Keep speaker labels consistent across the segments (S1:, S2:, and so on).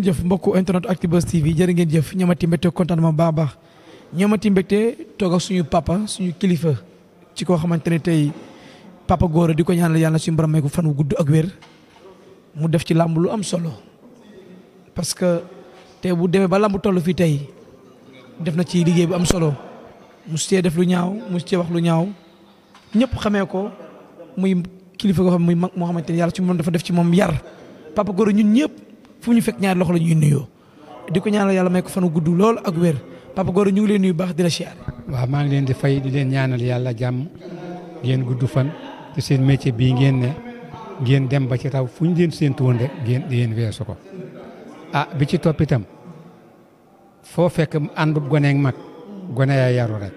S1: jëf mbokku internet Actubuzz TV jërë ngeen jëf ñamati mbégte kontaan ma baax baax ñamati mbégte toog ak suñu papa suñu kilifa ci koo xamante ne tey papa Gora di ko ñaanal yàlla suñu borom may ko fan wu gudd ak wér mu def ci làmb lu am solo parce que tey bu demee ba làmb toll fii tey def na ci liggéey bu am solo musu cee def lu ñaaw musu cee wax lu ñaaw ñëpp xamee ko muy kilifa goo xam muy mag moo xamante ne yàlla suñu borom dafa def ci moom yar papa Gora ñun ñëpp fu ñu fekk ñaari loxo la ñuy nuyoo di ko ñaanal yàlla may ko fan wu gudd lool ak wér papa Gora ñu ngi leen nuyu baax di la siyaar.
S2: waaw maa ngi leen di fay di leen ñaanal yàlla jàmm ngeen gudd fan te seen métier bii ngeen ne ngeen dem ba ci raw fu ñu leen séentu woon rek ngeen weesu ko. bi ci topp itam foo fekk àndub gone ak mag gone yaa yaru rek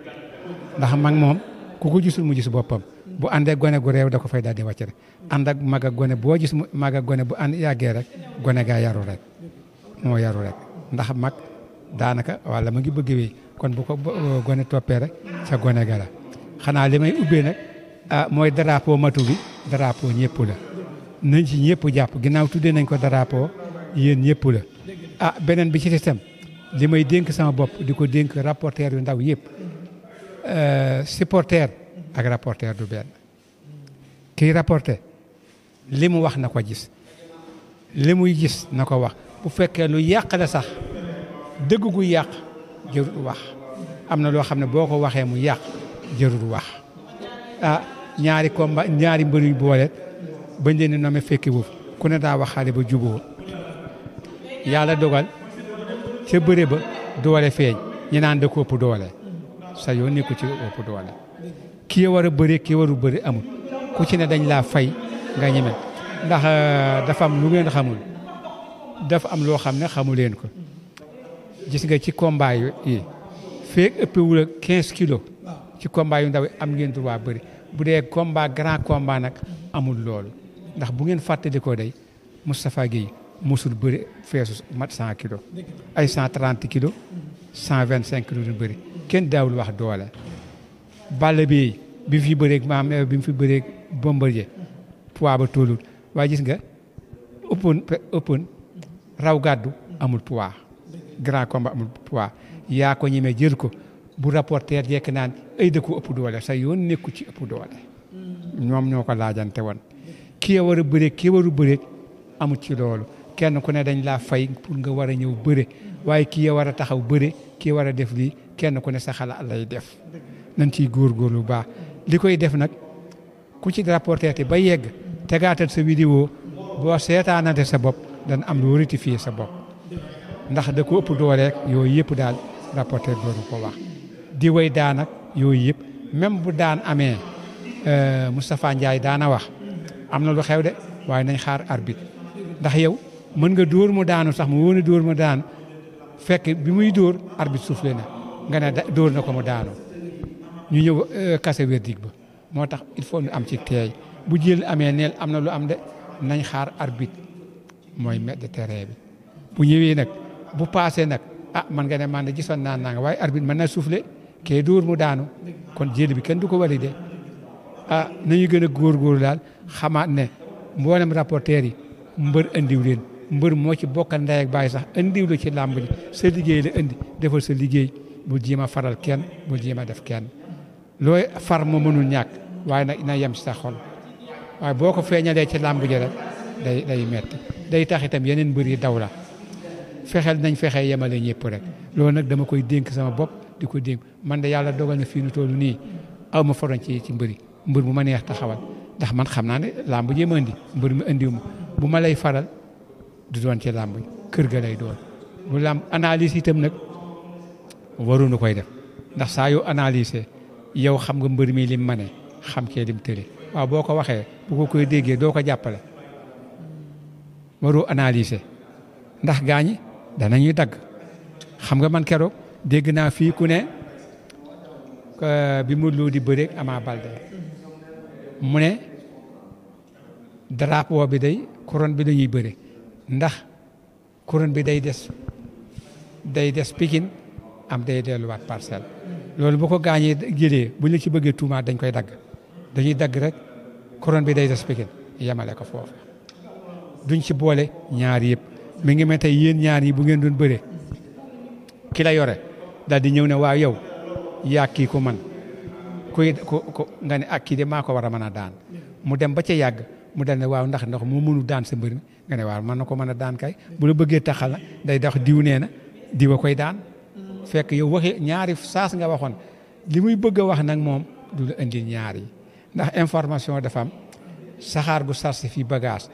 S2: ndax mag moom ku ko gisul mu gis boppam bu àndee gone gu réew da ko fay daal di wàcc rek ànd ak mag ak gone boo gis mag ak gone bu ànd yàggee rek gone gaa yaru rek moo yaru rek ndax mag daanaka wala mu ngi bëgg wi kon bu ko gone toppee rek ca gone ga la xanaa li may ubbee nag mooy drapeau matu bi drapeau ñëpp la nañ ci ñëpp jàpp ginnaaw tuddee nañ ko drapeau yéen ñëpp la beneen bi ci itam li may dénk sama bopp di ko dénk rapporteur yu ndaw yëpp supporter ak rapporteur du benn kii rapporter li mu wax na ko gis li muy gis na ko wax bu fekkee lu yàq la sax dëgg gu yàq jërul wax am na loo xam ne boo ko waxee mu yàq jërul wax ñaari combat ñaari mbër yu boole bañ leen nommé fekki wuuf ku ne daa wax xale ba juboo yàlla dogal ca bëre ba doole feeñ ñi naan da ko ëpp doole sa yoon nekku ci ëpp doole kii war a bëre kii waru bëre amul ku ci ne dañ laa fay nga ñeme ndax dafa am lu ngeen xamul dafa am loo xam ne xamu leen ko gis nga ci combat yi feek ëppewul ak 15 kilos ci combat yu ndaw am ngeen droit bëri bu dee combat grand combat nag amul loolu ndax bu ngeen fàttalikoo day Moustapha Guèye mosul bëri feesu mat 100 kilos ay 130 kilos 125 kilos du bëri kenn daawul wax doole. Balla bi fi bëreeg bi mu fi bëreeg Bombardier poids ba tollul waaye gis nga ëppoon raw gàddu amul poids grand combat amul poids yaa ko ñemee jël ko bu rapporteur jekk naan ay da ko ëpp doole sa yoon nekku ci ëpp doole ñoom ñoo ko laajante woon kii war a bëreeg kii waru bëreeg amul ci loolu kenn ku ne dañ laa fay pour nga war a ñëw bëre waaye kii war a taxaw bëre kii war a def lii kenn ku ne sa xalaat lay def nañ ciy góorgóorlu bu baax li koy def nag ku ci rapporteur te ba yegg tegaatal sa vidéo boo seetaanante sa bopp dana am loo rectifier sa bopp ndax da ko ëpp doole rek yooyu yëpp daal rapporteur doonu ko wax di way daan ak yooyu yëpp même bu daan amee Moustapha Ndiaye daana wax am na lu xew de waaye nañ xaar arbitre ndax yow mën nga dóor mu daanu sax mu wóone dóor mu daanu fekk bi muy dóor arbitre soufflé na nga ne dóor na ko mu daanu ñu ñëw kase verdict ba moo tax il faut ñu am ci teey bu jël amee neel am na lu am de nañ xaar arbitre mooy maître de terrain bi bu ñëwee nag bu paasee nag man nga ne man de gisoon naa nga waaye arbitre mën na soufflé kee dóor mu daanu kon jël bi kenn du ko validé nañu gën a góorgóorlu daal xamaat ne mboolem rapporteur yi mbër andiw leen mbër moo ci bokkal ndey ak baay sax andiw la ci làmb ji sa liggéey la indi defal sa liggéey bul jéem a faral kenn bul jéem a def kenn looy far moo mënul ñàkk waaye nag na yem ci sa xol waaye boo ko feeñalee ci làmb ji rek day metti day tax itam yeneen mbër yi daw la fexeel nañ fexee yemale ñëpp rek loolu nag dama koy dénk sama bopp di ko dénk man de yàlla dogal na fii nu toll nii aw ma foroñ ci mbër bu ma neex taxawal ndax man xam naa ne làmb ji ma indi mbër mi indiwu ma bu ma lay faral du doon ci làmb kër ga lay doon bu làmb analyse itam nag waruñu koy def ndax saa yoo analyser yow xam nga mbër mi lim mane xam kee lim tële waaw boo ko waxee bu ko koy déggee doo ko jàppale waroo analyser ndax gaañi danañuy dagg xam nga man keroog dégg naa fii ku ne bi Modou Lo di bëreeg Ama Baldé mu ne drapeau bi day couronne bi dañuy bëre ndax couronne bi day des Pikine am day delluwaat Parcelles loolu bu ko gaañee jëlee buñ la ci bëggee tuumaat dañ koy dagg dañuy dagg rek couronne bi day des Pikine yemale ko foofu duñ ci boole ñaar yëpp mi ngi mel tey yéen ñaar yi bu ngeen doon bëree ki la yore daal di ñëw ne waaw yow yaa kii ko man ko nga ne ak kii de maa ko war a mën a daan mu dem ba ca yàgg mu dal ne waaw ndax moo mënu daan sa mbër mi nga ne waaw mën na ko mën a daan kay bu la bëggee taxal la day dox diw nee na diw a koy daan fekk yow waxi ñaari saas nga waxoon li muy bëgg a wax nag moom du la indil ñaar yi ndax information dafa am saxaar gu sarsi fii bagage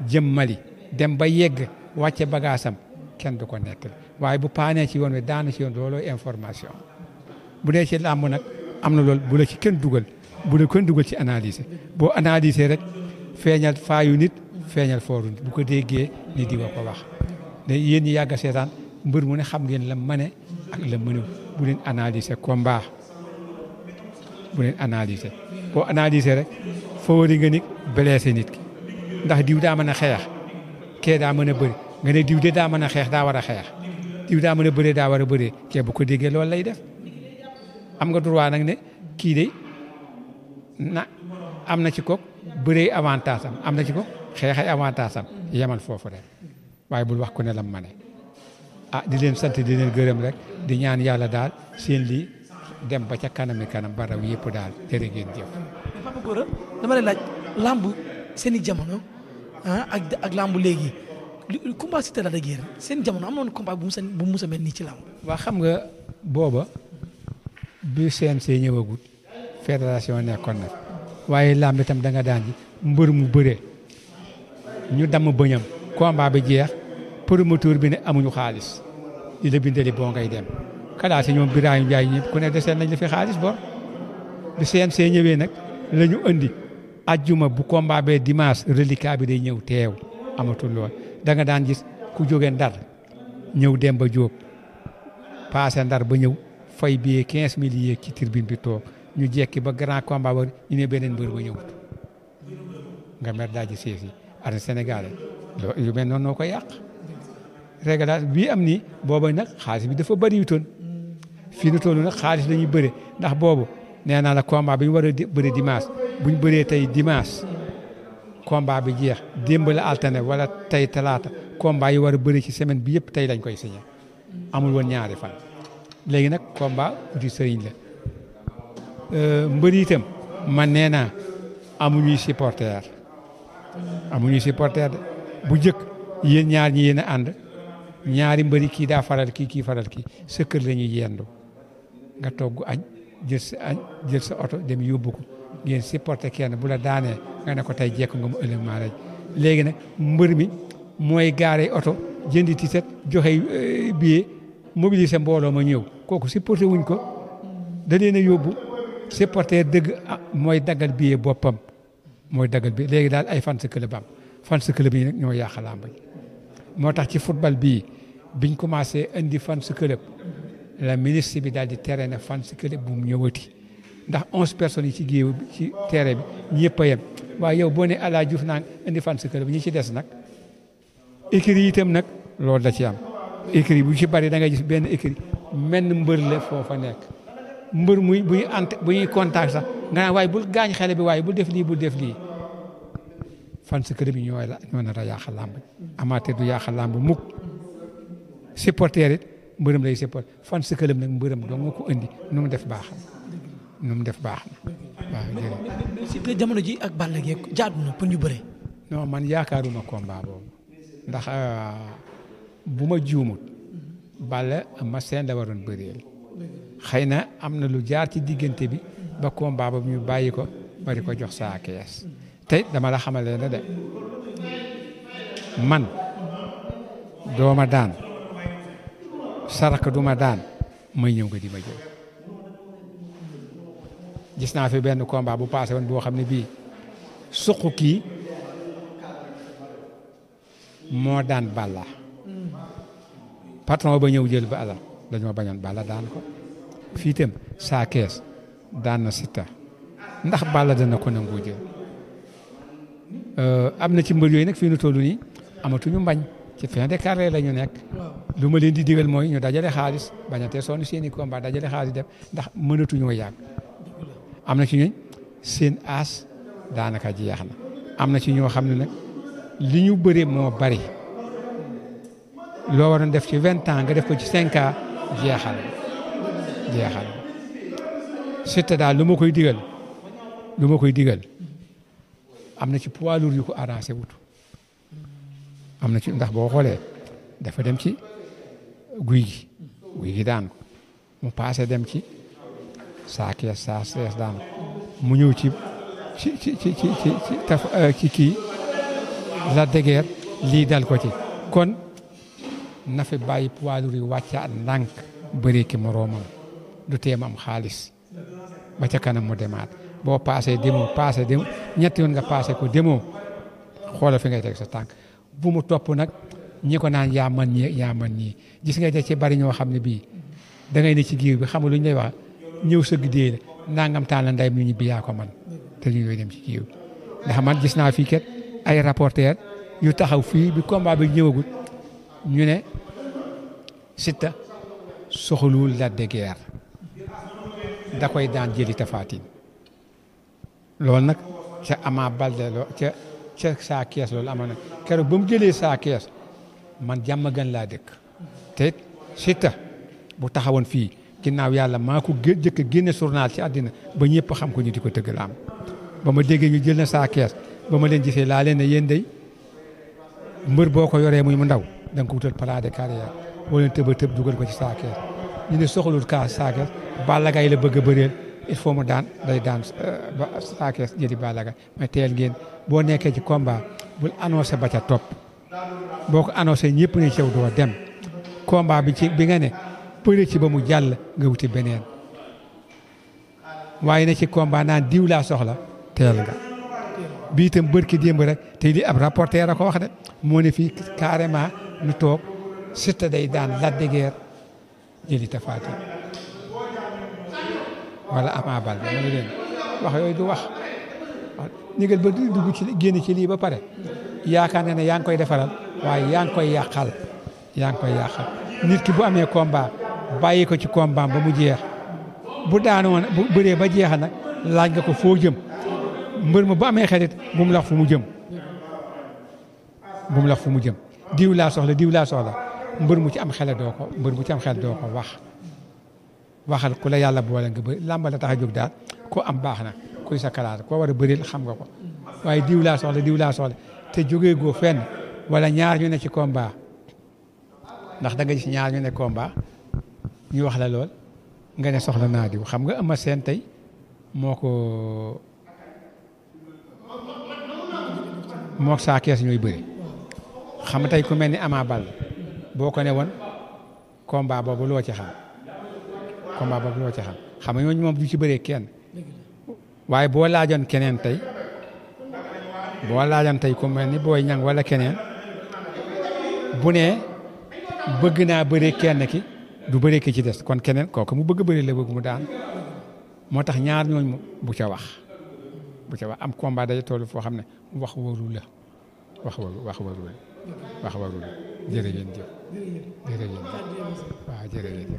S2: jëm Mali dem ba yegg wàcce bagage am kenn du ko nekk waaye bu paanee ci yoon wi daanu ci yoon looloo information bu dee ci làmb nag am na loolu bu la ci kenn dugal bu la kenn dugal ci analyser boo analyser rek feeñal faayu nit feeñal fooru nit bu ko déggee ni di wa ko wax ne yéen ñi yàgg a seetaan mbër mu ne xam ngeen la mane ak la mënu bu leen analyser combat bu leen analyser boo analyser rek favori nga nit blessé nit ki ndax diw daa mën a xeex kee daa mën a bëri nga ne diw de daa mën a xeex daa war a xeex diw daa mën a bëree daa war a bëree kee bu ko déggee loolu lay def am nga droit nag ne kii de na am na ci ko bëree avantage am na ci ko xeexay avantage am yemal foofu rek waaye bul wax ku ne lam ma ne di leen sant di leen gërëm rek di ñaan yàlla daal seen lii dem ba ca kanami kanam ba raw yëpp daal jërë ngeen jëf.
S1: Papa Gora dama lay laaj lamb seen i jamono ak lamb léegi combat Siteu Lac de Guiers seen jamono am na woon combat bu mu sa mel nii ci lamb.
S2: waa xam nga booba bi CNG ñëwagut fédération nekkoon na waaye lamb itam da nga daan ji mbër mu bëree ñu damm bëñam combat bi jeex promoteur bi ne amuñu xaalis di la bindali boo ngay dem kalaa si ñoom Birahim Ndiaye ñëpp ku ne deseen nañ la fi xaalis bor bi CNG ñëwee nag la ñu andi ajjuma bu combat bee dimanche reliquat bi day ñëw teew amatul lool da nga daan gis ku jóge Ndar ñëw Demba Diop passé Ndar ba ñëw fay bi 15 000 yéeg ci tribune bi toog ñu jekki ba grand combat ba ñu ne beneen mbër ba ñëwut nga mer daa ji sees yi arène Sénégal yu mel noonu noo ko yàq réglage bii am nii booba nag xaalis bi dafa bëri wutoon fii nu toll nag xaalis la ñuy bëre ndax boobu nee naa la combat bi ñu war a bëre dimanche bu ñu bëree tey dimanche combat bi jeex démb la alterné wala tey talaata combat yi war a bëri ci semaine bi yëpp tey lañ koy signé amul woon ñaari fan. léegi nag combat du sëriñ la mbëri itam man nee naa amuñuy supporter de bu njëkk yéen ñaar ñi yéen a ànd ñaari mbëri kii daa faral kii faral kii sa kër la ñuy yendu nga togg añ jël sa oto dem yóbbu ko ngeen supporter kenn bu la daanee nga ne ko tey jekk nga mu ëllëg maa rek léegi nag mbër mi mooy gaare oto jëndi tiset joxe billet mobiliser mbooloo ma ñëw kooku supporter wuñ ko da leen a yóbbu supporter dëgg mooy daggal billet boppam mooy daggal bi léegi daal ay fans club am fans club yi nag ñoo yàq làmb moo tax ci football bii biñ commencé indi fans club la ministre bi daal di tere na fans club bu mu ñëwati ndax 11 personnes yi ci géew ci terrain bi ñëpp a yem waaye yow boo ne Ala Diouf naan indi fans club ñi ci des nag écurie yi itam nag loolu da ci am écurie bu ci bari da ngay gis benn écurie menn mbër la foofa nekk mbër muy bu ñuy contact sax nga naan waaye bul gaañ xale bi waaye bul def lii fans club yi ñoo nar a yàq làmb amateur du yàq làmb mukk supporter it mbërëm lay support fans club nag mbërëm doo nga ko indi nu mu def baax na waaw jërëjëf.
S1: si jamono ji ak Balla Gaye jaadu na pour ñu bëre.
S2: non man yaakaaruma combat boobu ndax bu ma juumut Balla ma seen la waroon bëreel xëy na am na lu jaar ci diggante bi ba combat ba ñu bàyyi ko bari ko jox saa kees te dama la xamal leen de man dooma daan saraka duma daan may ñëw nga di ma jël gis naa fi benn combat bu passé woon boo xam ne bii suq kii moo daan Balla patron ba ñëw jël Balla dañoo bañoon Balla daan ko fii itam saa kees daan na Siteu ndax Balla dana ko nangoo jël am na ci mbër yooyu nag fii nu toll nii amatuñu mbañ ci fin de carrière la ñu nekk lu ma leen di digal mooy ñu dajale xaalis bañatee sonn seen i combat dajale xaalis def ndax mënatuñoo yàgg am na ci ñooñ seen aas daanaka jeex na am na ci ñoo xam ne nag li ñu bëre moo bari loo waroon def ci 20 ans nga def ko ci 5 ans jeexal Siteu daal lu ma koy digal am na ci poids lourd yu ko arrangé wut am na ci ndax boo xoolee dafa dem ci guy gi daan ko mu passé dem ci saa kees daan ko mu ñëw ci kii la dégeer lii dal ko ci kon na fi bàyyi poids lourd yi wàccaat ndànk bëri ki moroomam du teem am xaalis ba ca kanam mu demaat boo paasee demoo ñetti yoon nga paase ko demoo xoolal fi ngay teg sa tànk bu mu topp nag ñi ko naan yaa man ñii gis nga ci bari ñoo xam ne bii da ngay ne ci giir bi xam nga lu ñu lay wax ñëw sëgg dee la nangam taan la nday mi ñu bi yaa ko man te ñu yooyu dem ci giir bi ndax man gis naa fii kat ay rapporteur yu taxaw fii bi combat bi ñëwagul ñu ne Siteu soxlul Lac de Guiers da koy daan jëli Tapha Tine loolu nag ca Ama Baldé ca Sa Thiès loolu amoon na keroog ba mu jëlee Sa Thiès man jàmm gën laa dëkk te Siteu bu taxawoon fii ginnaaw yàlla maa ko jëkk a génne journal ci àddina ba ñëpp xam ko ñu di ko tëgg la am ba ma déggee ñu jël na Sa Thiès ba ma leen gisee laa leen ne yéen day mbër boo ko yoree muy mu ndaw da nga ko wutal plan de carrière boo leen tëb dugal ko ci Sa Thiès ñu ne soxlul kaa Sa Thiès Balla Gaye la bëgg a bëreel il faut mu daan day daan Sa Thiès jëli Balla Gaye mais teel ngeen boo nekkee ci combat bul annoncé ba ca topp boo ko annoncé ñëpp ne cew doo dem combat bi nga ne bëri ci ba mu jàll nga wuti beneen waaye ne ci combat naan diw laa soxla teel nga bii itam bërki démb rek te li ab rapporteur a ko wax de moo ne fii carrément nu toog Siteu day daan Lac de Guiers jëli Tapha Tine wala Ama Baldé ma ne leen wax yooyu du wax ni nga ba dugg ci génn ci lii ba pare yaakaar ne yaa ngi koy defaral waaye yaa ngi koy yàqal nit ki bu amee combat bàyyi ko ci combat ba mu jeex bu daanoon bu bëree ba jeexal nag laaj nga ko foo jëm mbër ma bu amee xarit bu mu la wax fu mu jëm diw laa soxla mbër mu ci am xel doo ko waxal ku la yàlla boole nga bëri làmba la tax a jóg daal ko am baax na kuy sa kalaat koo war a bëril xam nga ko waaye diw laa soxla te jógee goo fenn wala ñaar ñu ne ci combat ndax da nga gis ñaar ñu ne combat ñu wax la lool nga ne soxla naa diw xam nga Eumeu Sène tey mook Sa Thiès ñooy bëri xam nga tey ku mel ni Ama Baldé boo ko ne woon combat boobu loo ci xam xam nga ñooñu moom du ci bëree kenn waaye boo laajoon keneen tey ku mel ni Boy Niang wala keneen bu ne bëgg naa bëree kenn ki du bëree ki ci des kon keneen kooku mu bëgg bëri la bëgg mu daan moo tax ñaar ñooñu bu ca wax am combat day toll foo xam ne wax warul jërëjëf waaw jërëjëf